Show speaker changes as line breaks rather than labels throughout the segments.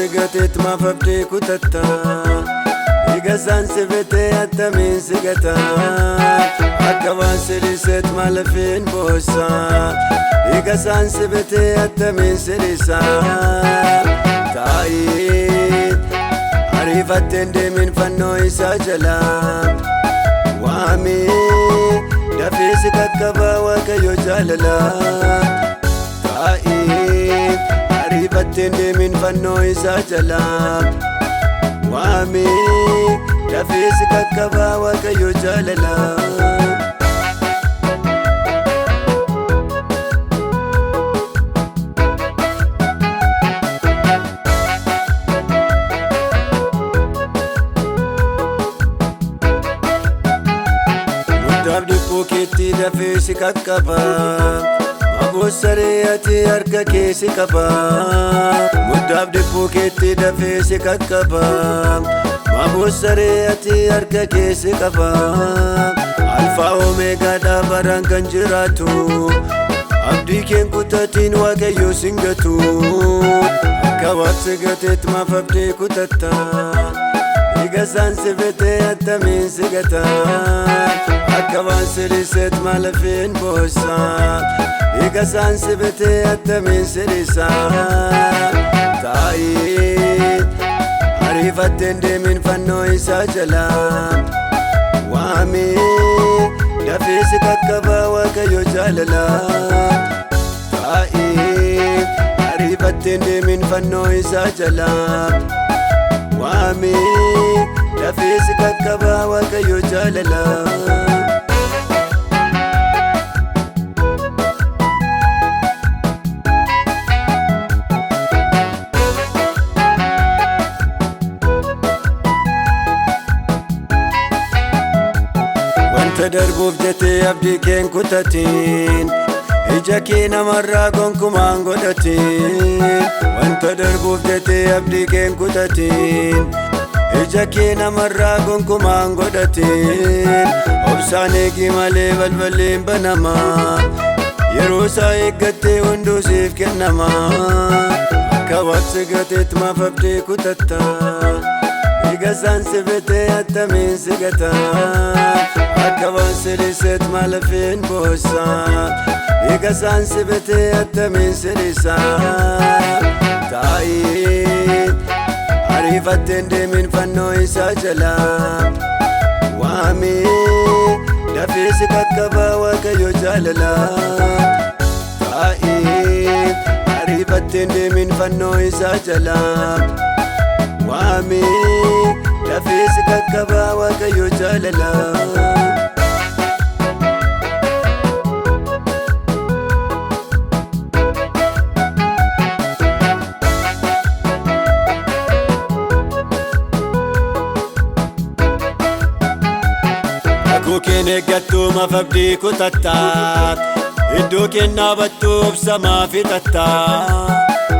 Si gateet maaf abdii kutatta? Dhiiga isaan si bitee attamiin si gata? Akka waan si dhiiseet maaliifin boossa? Dhiiga isaan si bitee attamiin si dhiisa? Taa'ii ariifatteen deemin fannoo isaa jala. Waamii dafee si qaqqaba Waaqayyo jaalala. Taa'ii ariifatteen deemin fannoo isaa jala. Waamii dafee si qaqqaba Waaqayyo jaalala. Muddaaf dhiphuu keetti dafee si qaqqaba. Maboosaree ati harka kee si qaba. Muddaaf dhiphuu keetti dafee si qaqqaba. Maboosaree ati harka kee si qaba. Alfaa Omeegaadhaa baraan kan jiraatu. Abdii keen kutatiin Waaqayyo sin gatu. Akka waaqsi gateet maaf abdii kutatta? Dhiiga isaan si bitee attamiin si gata? Akka waan si dhiiseet maaliifin boossa? Dhiiga isaan si bitee attamiin si dhiisa? Taa'ii ariifatteen deemin fannoo isaa jala. Waamii dafee si qaqqaba Waaqayyo jaalala. Taa'ii ariifatteen deemin fannoo isaa jala. Waamii dafee si qaqqaba Waaqayyo jaalala. Wanta darbuuf jettee abdii keen kutatiin, ija kee namarraa gonkumaan godhatiin. Wanta darbuuf jettee abdii keen kutatiin, ija kee namarraa gonkumaan godhatiin. Obsaan eegi malee balballi hin banama. Yeroo isaa eeggattee hunduu siif kennama. Akka waaqsi gateet maaf abdii kutatta? Dhiiga isaan si bitee attamiin si gata? Akka waan si dhiiseet maaliifin boossa? Dhiiga isaan si bitee attamiin si dhiisa? Taa'ii ariifatteen deemin fannoo isaa jala. Waamii dafee si qaqqaba Waaqayyo jaalala. Taa'ii ariifatteen deemin fannoo isaa jala. Waamii dafee si qaqqaba Waaqayyo jaalala. Kakuu keen eeggattu maaf abdii kutatta? Iddoo keen dhaabattu obsa maaf fixatta?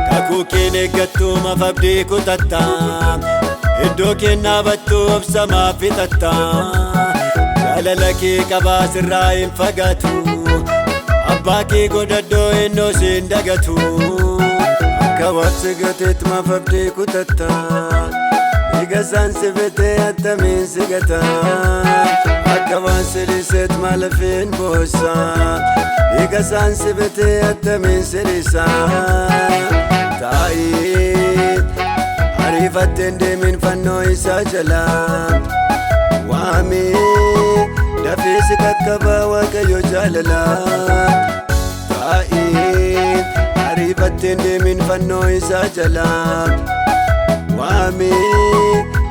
Kakuu keen eeggattu maaf abdii kutatta? Iddoo keen dhaabattu obsa maaf fixatta? Jaalala kee qabaa sirraa hin fagaatu. Abbaa kee godhadhoo ennoo siin dagatu. Akka waaqsi gateet maaf abdii kutatta? Dhiiga isaan si bitee attamiin si gata? Akka waan si dhiiseet maaliifin boossa? Dhiiga isaan si bitee attamiin si dhiisa? Taa'ii ariifatteen deemin fannoo isaa jala. Waamii dafee si qaqqaba Waaqayyo jaalala. Taa'ii ariifatteen deemin fannoo isaa jala. Waamii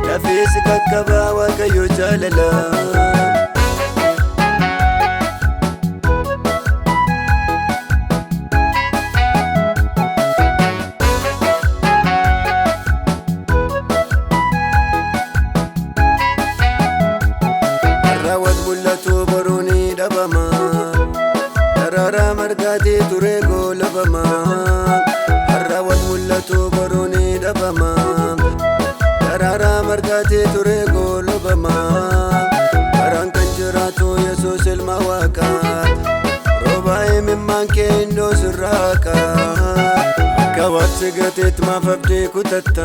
dafee si qaqqaba Waaqayyo jaalala. Har'a waan mul'atu boruu ni dhabama. Daraaraa margaatii turee goolabama. Har'a waan mul'atu boruu ni dhabama. Daraaraa margaatii turee goolabama. Baraan kan jiraatu Yesuus ilma Waaqaa. Roobaa himimmaan kee indoo sirraa haqa. Akka Du'atti gateet maaf abdii kutatta?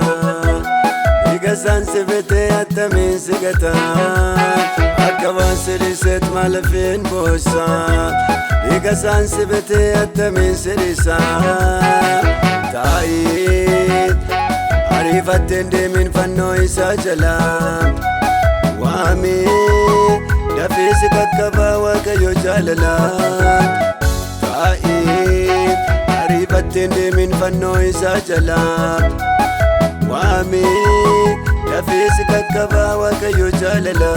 Dhiiga isaan si bitee attamiin si gata? Akka waan si dhiiseet maaliifin boossa? Dhiiga isaan si bitee attamiin si dhiisa? Taa'ii ariifatteen deemin fannoo isaa jala. Waamii dafee si qaqqabaa Waaqayyo jaalala. Taa'ii ariifatteen deemin fannoo isaa jala. Waamii dafee si qaqqabaa Waaqayyo jaalala.